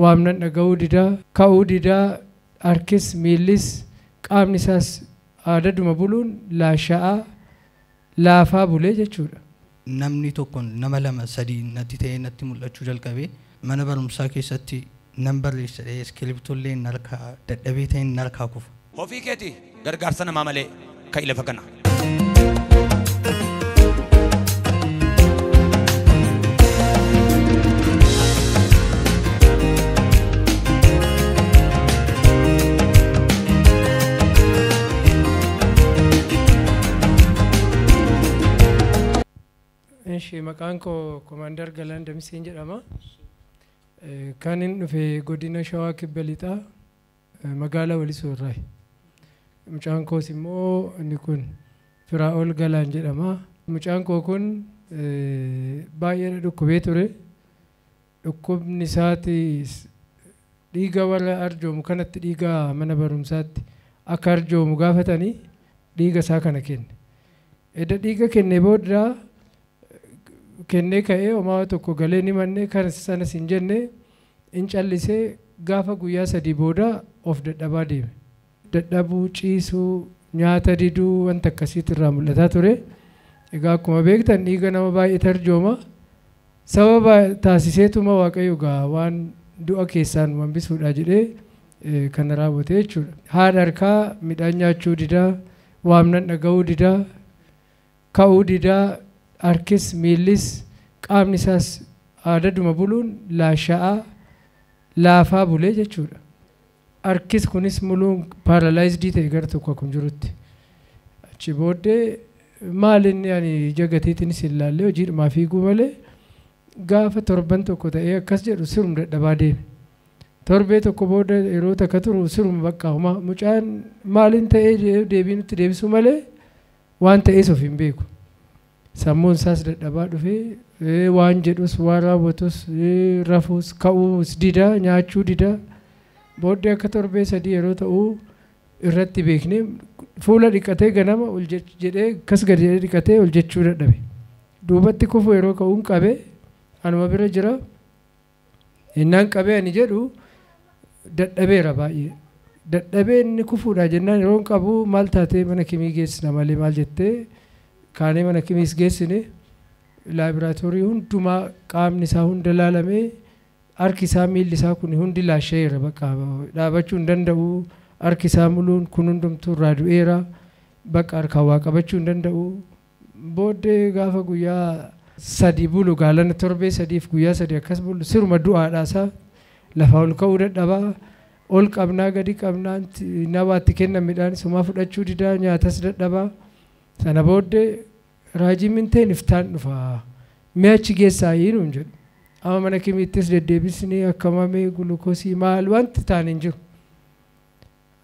Waamnan dhaga'uu didaa, ka'uu didaa, harkis miillis qaamni isaas aadaduma buluun laasha'aa laafaa bulee jechuudha. Namni tokko nama lama sadii natti ta'ee natti mul'achuu jalqabe mana barumsaa keessatti nan barreessa dhahee iskiriptollee harkaa dadhabee ta'een harkaa kufa. Ofii keetii gargaarsa namaa malee ka'i lafa kana. Ishee maqaan koo Komaander Galaan Damseen jedhama. Kan inni dhufe godina Shawaa Kibba Lixaa magaalaa Walisoo irraayi. Mucaan koos immoo inni kun Firaa'ol Galaan jedhama. Mucaan koo kun baay'ee dhukkubee ture. Dhukkubni isaatis dhiiga warra arjoomu kanatti dhiiga mana barumsaatti akka arjoomu gaafatanii dhiiga isaa kana kenne. Edda dhiiga kenne booda kennee ka'ee homaa tokko galee ni manne kan sanas hin jenne hin callisee gaafa guyyaa sadii booda of dadhabaa deeme. Dadhabuu, ciisuu, nyaata diduu wanta akkasiitu irraa mul'ataa ture. Egaa akkuma beektan dhiiga nama baay'ee arjooma. Sababa taasiseetuma Waaqayyo egaa waan du'a keessaan hambisuudha jedhee kana raawwate jechuudha. Haadha harkaa midhaan nyaachuu didaa, waamnan dhaga'uu didaa, ka'uu didaa, harkis miillis qaamni isaas aadaduma buluun laasha'aa laafaa bulee jechuudha. Harkis kunis muluun paaralaayizdii ta'e gara tokko akkuma jirutti. Achi booddee maal inni ani ija gatiitiinis hin laallee hojiidhumaa fiiguu malee gaafa torban tokko ta'ee akkas jedhu sirum dadhabaa deeme. Torbee tokko booda yeroo takka turu sirum bakka homaa mucaan maaliin ta'ee deebii nutti deebisuu malee waan ta'ees of hin beeku. Sammuun isaas dadhabaa dhufee waan jedhus waan raawwatus rafuus ka'uus didaa nyaachuu didaa booddee akka torbee sadii yeroo ta'u irratti beeknee fuula dhiqatee ganama ol jedhee akkas gadi jedhee dhiqatee ol jechuu dadhabe. Duubatti kufu yeroo ka'uun qabee anuma bira jira. Innaan qabee ani jedhu dadhabeera baay'ee. Dadhabee inni kufuudha jennaan yeroo qabu maal taatee mana kimii geessina malee maal jettee kaanee mana kimiis geessine laaboraatoorii hundumaa qaamni isaa hunda laalamee harki isaa miilli isaa kun hundi laasheera bakka dhaabachuu hin danda'u harki isaa muluun kun hundumtuu irraa du'eera bakka harkaan waa qabachuu hin danda'u. Booddee gaafa guyyaa sadii bulu gaalana torbee sadiif guyyaa sadii akkas bulu siruma du'aadhaa isaa lafaa ol ka'uu dadhabaa ol qabnaa gadi qabnaa namaatti kennan midhaan sumaa fudhachuu didaa nyaatas dadhabaa. Sana booddee raajii minteen iftaan dhufa mi'achi geessaa hiinuun jedhu. Amma mana kimiittis deddeebisnee akkamamee gulukoosii maal wanti ta'an hin jiru.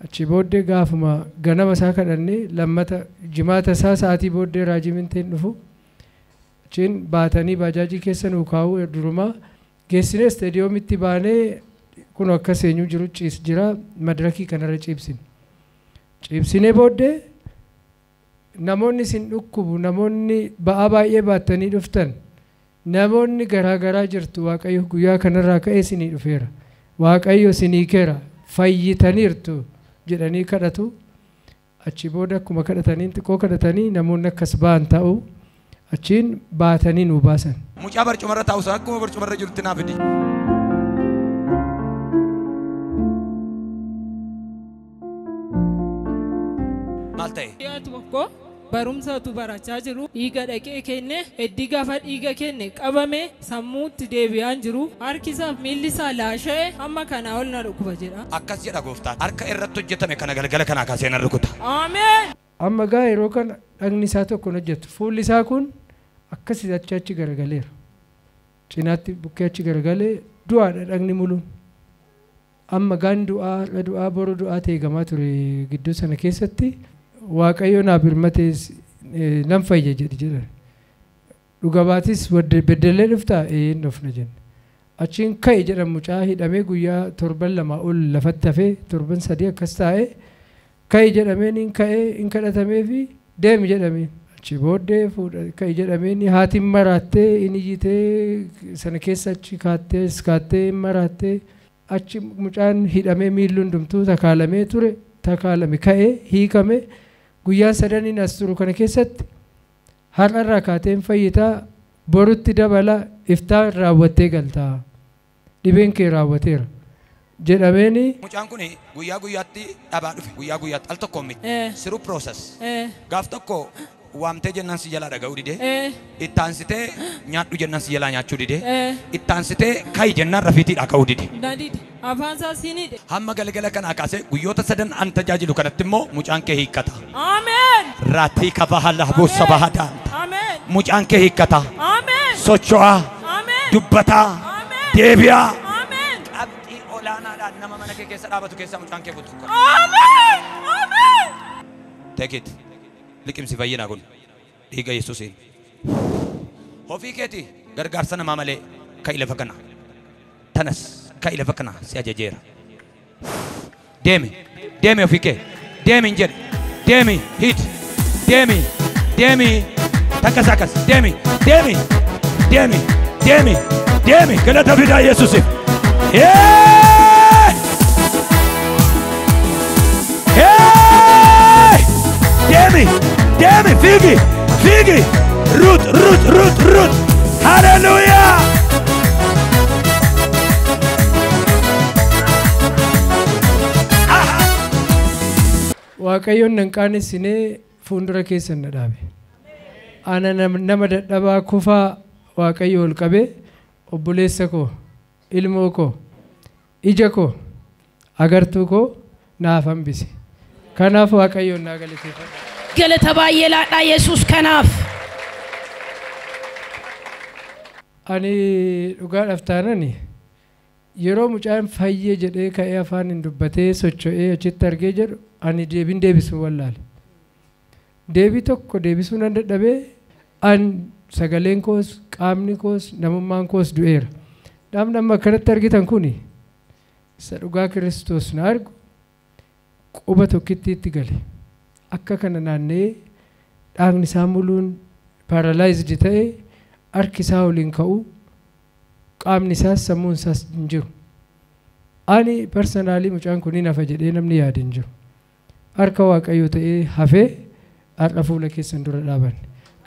Achi booddee gaafuma ganama isaa kadhannee lammata jimaata isaa sa'aatii booddee raajii minteen dhufu. Achiin baatanii baajaajii keessa nuu kaa'uu durumaa geessinee isteediyoomitti baanee kun akkas eenyu jiru ciis jira madirakii kanarra ciibsine. Ciibsinee booddee namoonni isin dhukkubu namoonni ba'aa baay'ee baattanii dhuftan namoonni garaa garaa jirtu Waaqayyo guyyaa kanarraa ka'ee isinii dhufeera Waaqayyo isinii keera fayyitaniirtu jedhanii kadhatu. Achi booda akkuma kadhatanii xiqqoo kadhatanii namoonni akkas ba'an ta'u achiin baatanii nuu baasan. Mucaa barcumarra taa'u sana akkuma barcumarra jirutti naa fidi. Maal ta'e? Dhiyaa tokko barumsatu barachaa jiru dhiiga dhaqee kenne heddii gaafa dhiiga kenne qabame sammuutti deebi'aan jiru harki isaaf miilli isaa laasha'e hamma kanaa ol na dhukkuba jedha. Akkas jedha gooftaan harka irratti hojjetame kana galgala kanaa kaasee na rukuta. Ameen. Amma gaa yeroo kana dhagni isaa tokko hin hojjetu fuulli isaa kun akkas achi achi garagaleera. Cinaatti bukkee achi garagalee du'aadha dhagni muluun. Amma gaan du'aa har'a du'aa boru du'aa teegamaa ture gidduu sana keessatti Waaqayyo naa birmatee nan fayya jedhi jedhan. Dhuga baatis beddellee dhuftaa hin dhufna jenne. Achiin ka'e jedhan mucaa hidhamee guyyaa torban lama ol lafatti hafee torban sadii akkas taa'ee ka'e jedhameen hin ka'ee hin kadhatamee fi deemi jedhameen. Achi booddee fuudha ka'e jedhameen haatiin maraattee hin iyyitee sana keessa achi kaattee kaattee hin maraattee Achi mucaan hidhamee miilli hundumtuu takaalamee ture takaalame ka'ee hiikame guyyaa sadaniin as turu kana keessatti har'arraa kaateen fayyitaa borutti dabala iftaan raawwattee galtaa dhibeen kee raawwateera jedhameeni. Mucaan kun guyyaa guyyaatti dhabaa dhufe guyyaa guyyaatti al tokko miti siruu process gaaf tokko waamtee jennaan si jalaa dhaga'uu didee ittaansitee nyaadhu jennaan si jalaa nyaachuu didee ittaansitee ka'i jennaan rafiitiidhaa ka'uu dide. Afaan isaa siinidhe. Hamma galgala kanaa kaasee guyyoota sadan an tajaajilu kanatti immoo mucaan kee hiikkata. Ameen. Raatii kabahala buusa bahadaan. Ameen. Mucaan kee hiikkata. Ameen. Socho'aa. Ameen. Dubbataa. Ameen. Deebi'aa. Ameen. Qabxii olaanaadhaan nama mana kee keessa dhaabatu keessaa mucaan kee butu. Ameen. Ameen. Take it. Liqimsi fayyinaa kun dhiiga Yesuusiin. Ofii keetii gargaarsa namaa malee ka'i lafa kana. Tanas ka'i lafa kana si ajajeera. Deemi deemi ofii kee deemi hin jedhe deemi hid deemi deemi takkas akkas deemi deemi deemi deemi deemi galata fidaa Yesuusiif. Deemi deemi fiigi fiigi rut rut rut rut hallelujah. Waaqayyoon nan qaanessinee fuuldura keessan na dhaabe. Ana nama dadhabaa kufaa Waaqayyo ol qabee obboleessa koo ilmoo koo ija koo agartuu koo naaf hambise. Kanaaf Waaqayyoon naa galateeffadha. Galata baay'ee laadhaa Yesuus kanaaf. Ani dhugaadhaaf taanani yeroo mucaan fayyee jedhee ka'ee afaan hin dubbatee socho'ee achitti argee jedhu ani deebiin deebisuu wallaale. Deebii tokko deebisuu nan dadhabee an sagaleen koos qaamni koos namummaan koos du'eera. Namni amma akkanatti argitan kuni isa dhugaa Kiristoos na argu quba tokkitti itti gale. Akka kana naanna'ee dhaagni isaa muluun paaralaayizd ta'ee harki isaa oliin ka'u qaamni isaas sammuun isaas hin jiru. Ani parsanaalii mucaan kun hin hafa jedhee namni yaade hin jiru. Harka Waaqayyoo ta'ee hafee har'a fuula keessan dura dhaaban.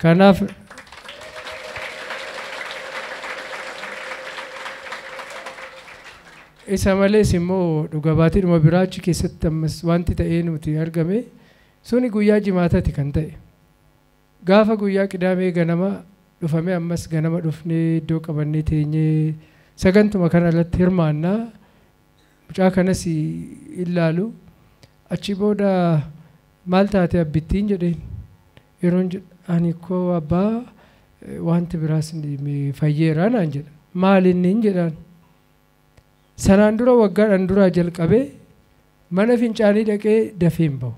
Kanaaf isa malees immoo dhuga baatiidhuma biraa achi keessatti ammas wanti ta'ee nuti argame suni guyyaa jimaatati kan ta'e. Gaafa guyyaa qidaamee ganama dhufame ammas ganama dhufnee iddoo qabannee teenyee sagantuma kana irratti hirmaannaa mucaa kanas ilaalu achi booda maal taate abbittiin jedheen yeroon ani koo abbaa wanti biraas fayyeeraa naan jedha maal inni hin jedhaan. Sanaan dura waggaadhaan duraa jalqabee mana fincaanii dhaqee dafee hin bahu.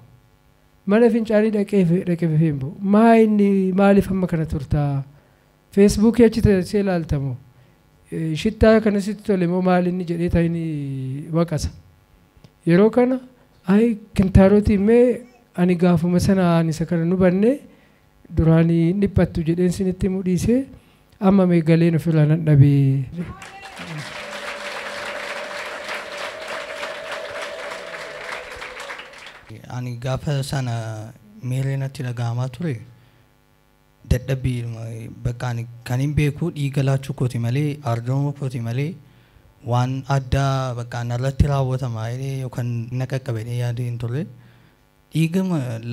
Mana fincaanii dhaqee dafee hin bahu. Maa inni maaliif amma kana turtaa? Feesbuukii achi teessee ilaaltamoo? Shittaa kanasitti tole moo maal inni jedhee ta'ini waqasa. Yeroo kana ayi kintaarotii mee ani gaafuma sana ani isa kana nu banne duraanii hin dhiphattu jedheen sinitti mudhiisee amma mee galeen ofirraa nan dhabee. Ani gaafa sana miirri natti dhaga'amaa ture dadhabbii bakka ani kan hin beeku dhiiga laachuu kooti malee arjooma kooti malee waan addaa bakka narratti raawwatama jedhee yookaan na qaqqabe jedhee yaadee hin turre. Dhiiga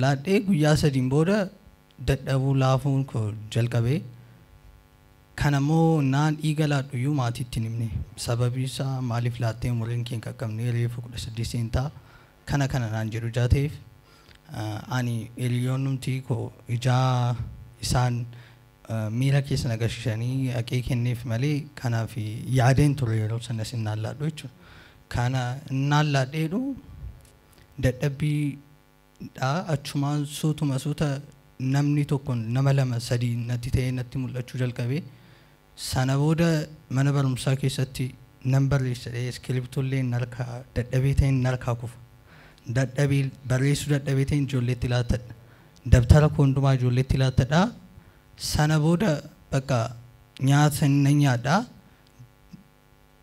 laadhee guyyaa sadiin booda dadhabuu laafuun koo jalqabe. Kanammoo naan dhiiga laadhu iyyuu maatiitti hin himne. Sababi isaa maaliif laattee umuriin kee hin qaqqabne reefu 18 seentaa kana kana naan jedhu jaateef ani hiriyoonnumti koo ijaa isaan miira keessa na gashishanii haqee kenneef malee kanaaf yaadeen ture yeroo sanas hin laadhu jechuudha. Kana naan laadheedhu dadhabbiidha achumaan suutuma suuta namni tokko nama lama sadii natti ta'ee natti mul'achuu jalqabe. Sana booda mana barumsaa keessatti nan barreessa iskiriptollee harkaa dadhabee ta'een harkaa kufa. Dadhabee barreessuu dadhabee ta'een ijoolleetti laatadha. Dabtara koo hundumaa ijoolleetti laatadha. Sana booda bakka nyaata nan nyaadha.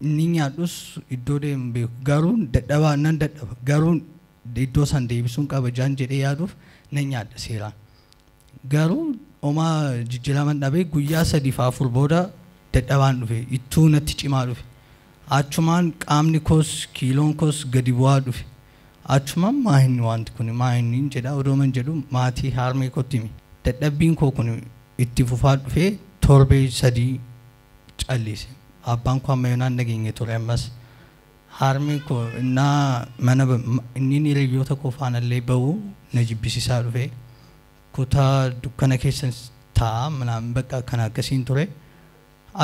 Inni nyaadhus iddoo deemu beeku garuu dadhabaa nan dadhaba garuu iddoo san deebisuun qaba jaan jedhee yaaduuf nan nyaadha seeraan. Garuu homaa jijjiiraman dhabee guyyaa 3 fi 4 booda dadhabaan dhufe ittuu natti cimaa dhufe. Achumaan qaamni koos kiiloon koos gadi bu'aa dhufe. Achumaan maa inni wanti kun maa inni jedha odooman jedhu maatii harmee kootti hime. Dadhabbiin koo kun itti fufaa dhufee torbee 3 callise. Abbaan koo amma yoonaan nageenye ture ammas. Harmeen koo innaa mana inni hiriyoota koo faanallee ba'u na jibbisiisaa dhufe. Kutaa dukkana keessa taa'a manaan bakka kana akkasiin ture.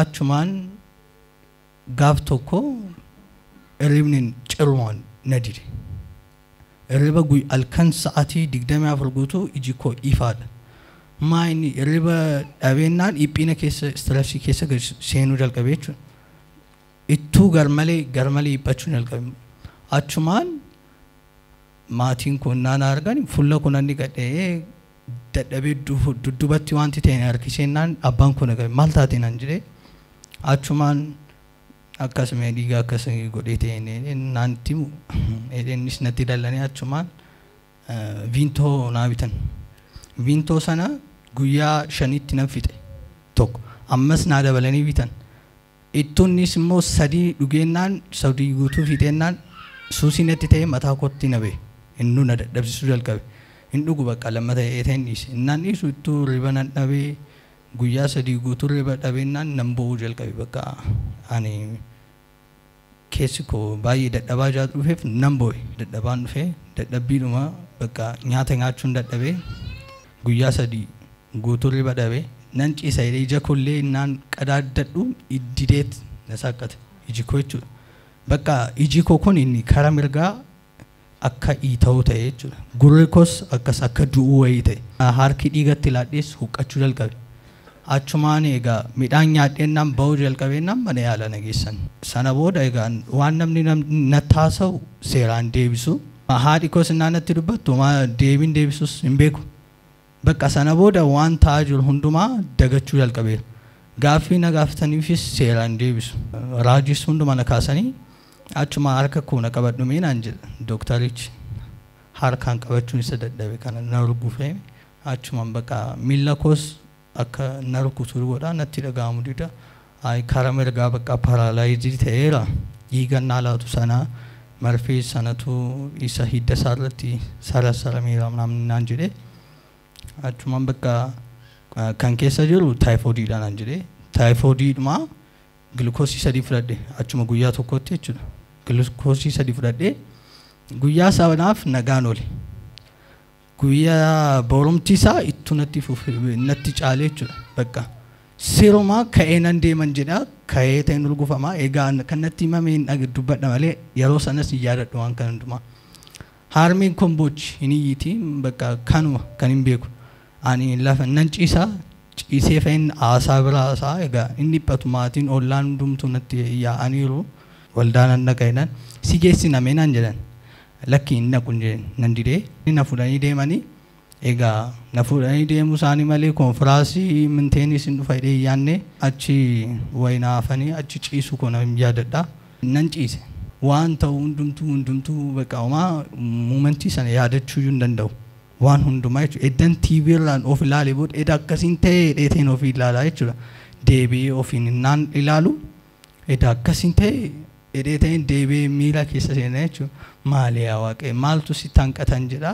Achumaan gaaf tokko hirribni cirumaan na dide. Hirriba halkan sa'aatii 24 guutuu iji koo ifaadha. Maa inni hirriba dhabeennaan dhiphina keessa istireesii keessa seenuu jalqabe jechuudha. Ittuu garmalee dhiphachuu jalqabe. Achumaan maatiin koo naan argan fuula koo nan dhiqadhee dadhabee dudduubatti wanti ta'e na harkiseennaan abbaan koo na qabe maal taate naan jedhee achumaan akkasuma dhiiga akkasii godhee ta'e naan itti himu innis natti dallanii achumaan viintoo naa bitan. Viintoo sana guyyaa 5tti nan fixe tokko ammas naa dabalanii bitan. Ittuunnis immoo 3 dhugeennaan 3 guutuu fixeennaan suusii natti ta'e mataa kootti na ba'e innuu na dadhabsiisuu jalqabe. Hin dhugu bakka lammata ta'een dhiise. Innaan dhiisu ittuu riba nan dhabee guyyaa 3 guutuu riba dhabeennaan nan bo'uu jalqabe bakka ani keessi koo baay'ee dadhabaa jaa dhufeef nan bo'e. Dadhabaan dhufee dadhabbiidhuma bakka nyaata nyaachuun dadhabee guyyaa 3 guutuu riba dhabee nan ciisa jedhee ija kollee innaan qadaaddadhu iddideet na saaqqate iji koo jechuudha. Bakka iji koo kun inni karaa mirgaa akka iita'uu ta'e jechuudha. Gurri koos akkas akka du'uu wayii ta'e. Harki dhiigatti laadhees huqqachuu jalqabe. Achumaan egaa midhaan nyaadheennaan ba'uu jalqabeennaan mana yaala na geessan. Sana booda egaa waan namni natti haasa'u seeraan deebisu. Haadhi koos innaan natti dubbattu deebiin deebisus hin beeku. Bakka sana booda waan ta'aa jiru hundumaa dagachuu jalqabeera. Gaaffii na gaafataniifis seeraan deebisu. Raajis hundumaa na kaasanii achuma harka koo na qabadhu mee naan jedha dooktarichi. Harkaan qabachuun isa dadhabe kana na rugufee achumaan bakka miilla koos akka na rukutu godha natti dhaga'amu dida. Karaa mirgaa bakka paaraalaayizii ta'eera. Dhiiga naa laatu sana marfee sanatu isa hidda isaa irratti sarasarameera naan jedhe. Achumaan bakka kan keessa jiru taayifoodiidha naan jedhe. Taayifoodiidhuma gilukoosii 3 fudhadhe achuma guyyaa tokkotti jechuudha. Gilukoosii 3 fudhadhe guyyaa sanaaf nagaan oole. Guyyaa boromti isaa ittuu natti fufe natti caale jechuudha. Bakka seerumaa ka'ee nan deeman jedha ka'ee ta'een urgufamaa egaa kan natti himame hin dubbadha malee yeroo sanas hin yaadadhu waan kana hundumaa. Harmeen kun boochi hin iyyitii bakka kanuma kan hin beeku. Ani lafa nan ciisaa ciisee fe'in haasaa bira haasaa egaa inni dhiphatu maatiin ollaan hundumtuu natti yaa'aniiru waldaa nan dhaqa jedhan si geessina mee naan jedhan lakki hin dhaqu jedhan nan didee na fuudhanii deemanii egaa na fuudhanii deemuu isaanii malee konfiraasii minteenis hin dhufa jedhee yaanne achi wayina hafanii achi ciisuu koo nan yaadadha nan ciise. Waan ta'u hundumtuu bakka homaa muumentii sana yaadachuu hin danda'u. Waan hundumaa jechuudha. Eddan TV irraan of ilaalee booda edda akkasiin ta'ee dheeteen of ilaalaa jechuudha. Deebi'ee ofiin naan ilaalu edda akkasiin ta'ee dheeteen deebi'ee miila keessa seenaa jechuudha. Maali yaa waaqee maaltu si hanqatan jedha.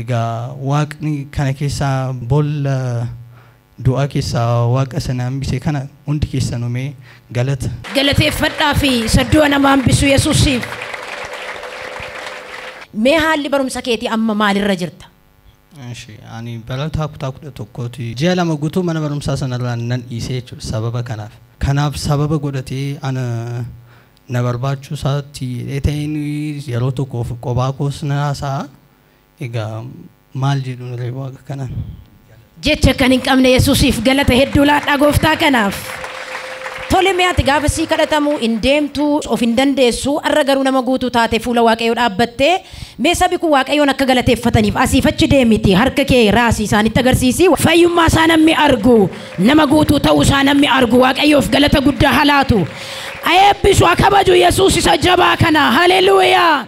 Egaa waaqni kana keessaa boolla du'aa keessaa waaqa sana hambise kana hundi keessan uumee galata. Galateeffadhaa fi isa du'a nama hambisu Yesuusiif. Mee haalli barumsa keetii amma maalirra jirta? Ani barataa kutaa 11ti. Ji'a 2 guutuu mana barumsaa sanarraa nan dhiisee jechuudha sababa kanaaf. Kanaaf sababa godhatee ana na barbaachuu isaatti ta'een yeroo tokkoof kophaa koos na haasa'a. Egaa maal jedhuun ree waaqa kanaan. Jecha kan hin qabne Yesuusiif galata hedduu laadhaa gooftaa kanaaf. Tole mee ati gaafa sii kadhatamu hin deemtu of hin dandeessu har'a garuu nama guutuu taate fuula Waaqayyoo dhaabbattee mee sabi kun Waaqayyoon akka galateeffataniif asiif achi deemiti harka kee raasii isaanitti agarsiisi. Fayyummaa isaa namni argu nama guutuu ta'uu isaa namni argu Waaqayyoof galata guddaa halaatu. Eebbisu, haa kabaju Yesuus isa jabaa kana. Haleluuyaa.